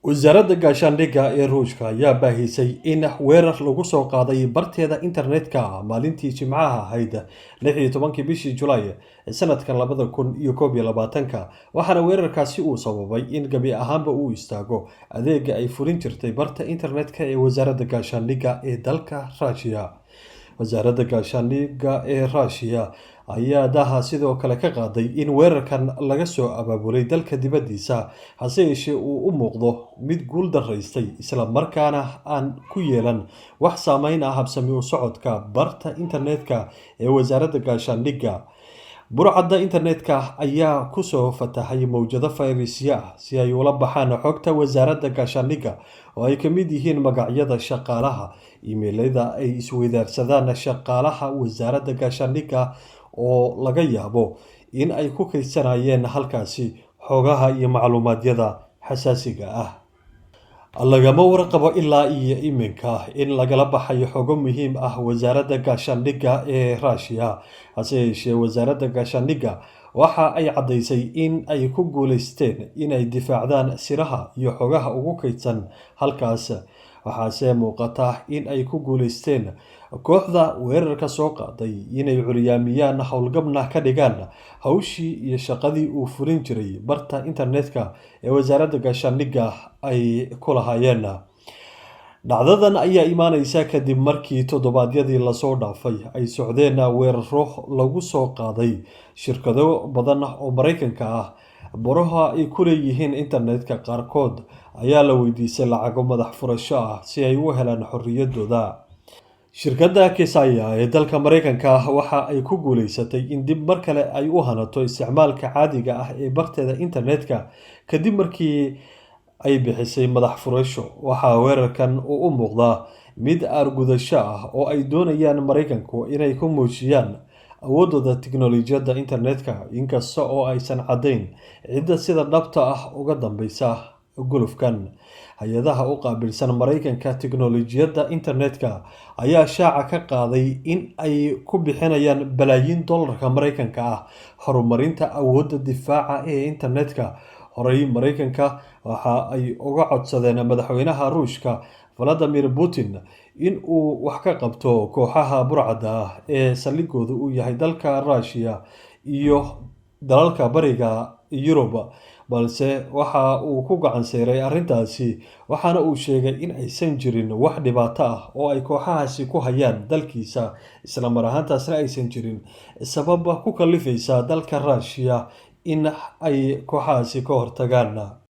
Wasaaradda Gaashaandhigga ee Ruushka ayaa baahisay in weerar lagu soo qaaday barteeda internetka maalintii Jimcaha ahayd 16-kii bishii Julaay sanadka 2021-ka, waxaana weerarkaasi uu sababay in gabi ahaanba uu istaago adeega ay fulin jirtay barta internetka ee Wasaaradda Gaashaandhigga ee dalka Ruushiya. Wasaaradda Gaashaandhigga ee Ruushiya ayaa daha sidoo kale ka qaaday in weerarkan laga soo abaabulay dalka dibaddiisa, hase yeeshee uu u muuqdo mid guul daraystay isla markaana aan ku yeelan wax saameyn ah habsami u socodka barta internetka ee Wasaaradda Gaashaandhigga. Burcadda internetka ayaa kusoo fatahay mowjado fayrasyo ah si ay ula baxaan xogta Wasaaradda Gaashaandhigga oo ay ka mid yihiin magacyada shaqaalaha, iimaylada ay isweydaarsadaan shaqaalaha Wasaaradda Gaashaandhigga oo laga yaabo in ay ku kaydsanayeen halkaasi xogaha iyo macluumaadyada xasaasiga ah. Lagama warqabo ilaa iyo iminka in lagala baxayo xogo muhiim ah Wasaaradda Gaashaandhigga ee Ruushiya, hase yeeshee Wasaaradda Gaashaandhigga waxa ay caddaysay in ay ku guuleysteen inay difaacdaan siraha iyo xogaha ugu kaydsan halkaas. Waxaase muuqata in ay ku guuleysteen kooxda weerarka soo qaaday inay curyaamiyaan, howlgabna ka dhigaan hawshii iyo shaqadii uu fulin jiray barta internetka ee Wasaaradda Gaashaandhigga ay ku lahaayeen. Dhacdadan ayaa imaaneysa kadib markii toddobaadyadii lasoo dhaafay ay socdeen weeraro lagu soo qaaday shirkado badan oo Mareykanka ah. Baraha ay ku leeyihiin internetka qaarkood ayaa la weydiistay lacago madax furasho ah si ay u helaan xorriyadooda. Shirkadda Kaseya ee dalka Mareykanka waxa ay ku guuleysatay in dib mar kale ay u hanato isticmaalka caadiga ah ee barteeda internetka kadib markii ay bixisay madax furasho. Waxaa weerarkan uu u muuqdaa mid aargudasho ah oo ay doonayaan Mareykanku inay ku muujiyaan awooddooda tiknoolajiyadda internetka, inkasta oo aysan caddayn cidda sida dhabta ah uga dambeysa gulufkan. Hay-adaha u qaabilsan Mareykanka tiknoolajiyadda internetka ayaa shaaca ka qaaday in ay ku bixinayaan balaayiin dollarka Mareykanka ah horumarinta awoodda difaaca ee internetka. Horey Mareykanka waxa ay uga codsadeen madaxweynaha Ruushka Vladimir Putin in uu wax ka qabto kooxaha burcadda ah ee saldhigoodu uu yahay dalka Ruushiya iyo dalalka Bariga Yurub, balse waxa uu ku gacan seeray arrintaasi, waxaana uu sheegay in aysan jirin wax dhibaato ah oo ay kooxahaasi ku hayaan dalkiisa, isla mar ahaantaasna aysan jirin sabab ku kalifaysa dalka Ruushiya in ay kooxahaasi ka hortagaan.